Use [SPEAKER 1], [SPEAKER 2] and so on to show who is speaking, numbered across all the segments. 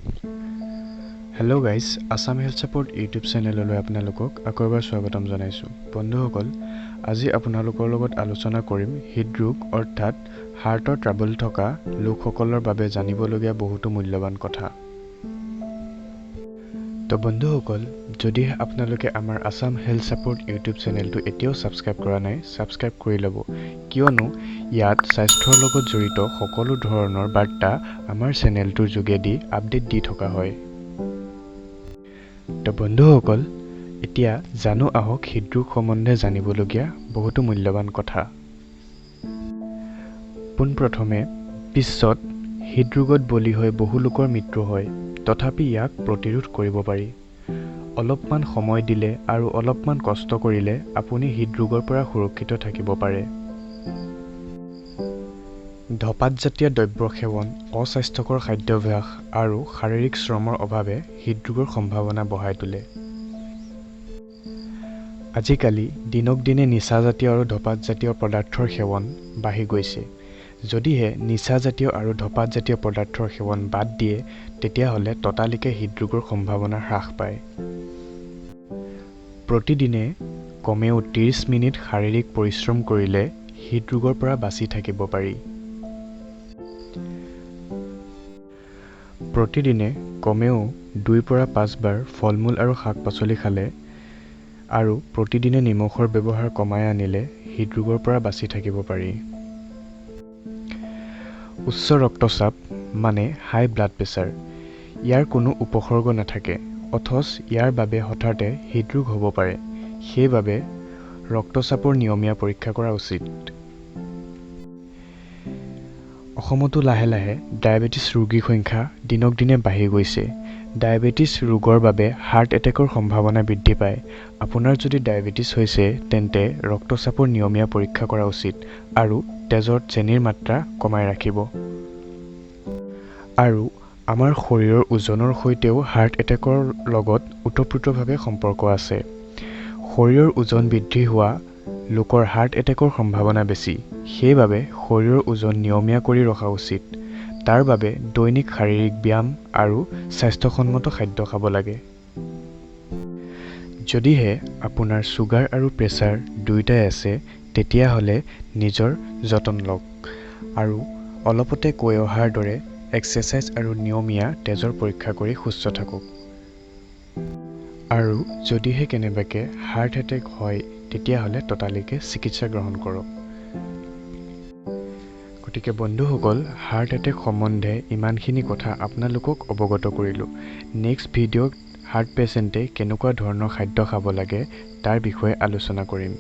[SPEAKER 1] Hello guys, Assam health support YouTube চেনেললৈ আপোনালোকক আকৌ এবাৰ স্বাগতম জনাইছোঁ। বন্ধুসকল, আজি আপোনালোকৰ লগত আলোচনা কৰিম হৃদৰোগ অৰ্থাৎ হাৰ্টৰ ট্ৰাবল থকা লোকসকলৰ বাবে জানিবলগীয়া বহুতো মূল্যৱান কথা। তো বন্ধুসকল, যদিহে আপোনালোকে আমাৰ আছাম হেল্থ ছাপোৰ্ট ইউটিউব চেনেলটো এতিয়াও ছাবস্ক্ৰাইব কৰা নাই, ছাবস্ক্ৰাইব কৰি ল'ব, কিয়নো ইয়াত স্বাস্থ্যৰ লগত জড়িত সকলো ধৰণৰ বাৰ্তা আমাৰ চেনেলটোৰ যোগেদি আপডেট দি থকা হয়। তো বন্ধুসকল, এতিয়া জানো আহক হৃদৰোগ সম্বন্ধে জানিবলগীয়া বহুতো মূল্যৱান কথা। পোনপ্ৰথমে, বিশ্বত হৃদৰোগত বলি হৈ বহু লোকৰ মৃত্যু হয়, তথাপি ইয়াক প্ৰতিৰোধ কৰিব পাৰি। অলপমান সময় দিলে আৰু অলপমান কষ্ট কৰিলে আপুনি হৃদৰোগৰ পৰা সুৰক্ষিত থাকিব পাৰে। ধঁপাতজাতীয় দ্ৰব্য সেৱন, অস্বাস্থ্যকৰ খাদ্যাভ্যাস আৰু শাৰীৰিক শ্ৰমৰ অভাৱে হৃদৰোগৰ সম্ভাৱনা বঢ়াই তোলে। আজিকালি দিনক দিনে নিচাজাতীয় আৰু ধঁপাতজাতীয় পদাৰ্থৰ সেৱন বাঢ়ি গৈছে। যদিহে নিচাজাতীয় আৰু ধঁপাতজাতীয় পদাৰ্থৰ সেৱন বাদ দিয়ে, তেতিয়াহ'লে ততালিকে হৃদৰোগৰ সম্ভাৱনা হ্ৰাস পায়। প্ৰতিদিনে কমেও 30 মিনিট শাৰীৰিক পৰিশ্ৰম কৰিলে হৃদৰোগৰ পৰা বাচি থাকিব পাৰি। প্ৰতিদিনে কমেও 2ৰ পৰা 5বাৰ ফল-মূল আৰু শাক-পাচলি খালে আৰু প্ৰতিদিনে নিমখৰ ব্যৱহাৰ কমাই আনিলে হৃদৰোগৰ পৰা বাচি থাকিব পাৰি। উচ্চ ৰক্তচাপ মানে হাই ব্লাড প্ৰেছাৰ, ইয়াৰ কোনো উপসৰ্গ নাথাকে, অথচ ইয়াৰ বাবে হঠাতে হৃদৰোগ হ'ব পাৰে। সেইবাবে ৰক্তচাপৰ নিয়মীয়া পৰীক্ষা কৰা উচিত। অসমতো লাহে লাহে ডায়েবেটিছ ৰোগীৰ সংখ্যা দিনক দিনে বাঢ়ি গৈছে। ডায়েবেটিছ ৰোগৰ বাবে হাৰ্ট এটেকৰ সম্ভাৱনা বৃদ্ধি পায়। আপোনাৰ যদি ডায়েবেটিছ হৈছে, তেন্তে ৰক্তচাপৰ নিয়মীয়া পৰীক্ষা কৰা উচিত আৰু তেজত চেনিৰ মাত্ৰা কমাই ৰাখিব। আৰু আমাৰ শৰীৰৰ ওজনৰ সৈতেও হাৰ্ট এটেকৰ লগত ওতঃপ্ৰোতভাৱে সম্পৰ্ক আছে। শৰীৰৰ ওজন বৃদ্ধি হোৱা লোকৰ হাৰ্ট এটেকৰ সম্ভাৱনা বেছি। সেইবাবে শৰীৰৰ ওজন নিয়মীয়া কৰি ৰখা উচিত। তাৰ বাবে দৈনিক শাৰীৰিক ব্যায়াম আৰু স্বাস্থ্যসন্মত খাদ্য খাব লাগে। যদিহে আপোনাৰ চুগাৰ আৰু প্ৰেছাৰ দুয়োটাই আছে, তেতিয়াহ'লে নিজৰ যতন লওক আৰু অলপতে কৈ অহাৰ দৰে এক্সাৰচাইজ আৰু নিয়মীয়া তেজৰ পৰীক্ষা কৰি সুস্থ থাকক। আৰু যদিহে কেনেবাকৈ হাৰ্ট এটেক হয়, তেতিয়াহ'লে ততালিকে চিকিৎসা গ্ৰহণ কৰক। গতিকে বন্ধুসকল, হাৰ্ট এটেক সম্বন্ধে ইমানখিনি কথা আপোনালোকক অৱগত কৰিলোঁ। নেক্সট ভিডিঅ'ত হাৰ্ট পেচেণ্টে কেনেকুৱা ধৰণৰ খাদ্য খাব লাগে তাৰ বিষয়ে আলোচনা কৰিম।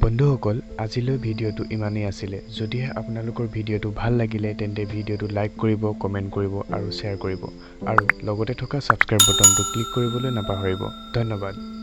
[SPEAKER 1] বন্ধুসকল, আজিলৈ ভিডিঅ'টো ইমানেই আছিলে। যদিহে আপোনালোকৰ ভিডিঅ'টো ভাল লাগিলে, তেন্তে ভিডিঅ'টো লাইক কৰিব, কমেণ্ট কৰিব আৰু শ্বেয়াৰ কৰিব আৰু লগতে থকা ছাবস্ক্ৰাইব বটনটো ক্লিক কৰিবলৈ নাপাহৰিব। ধন্যবাদ।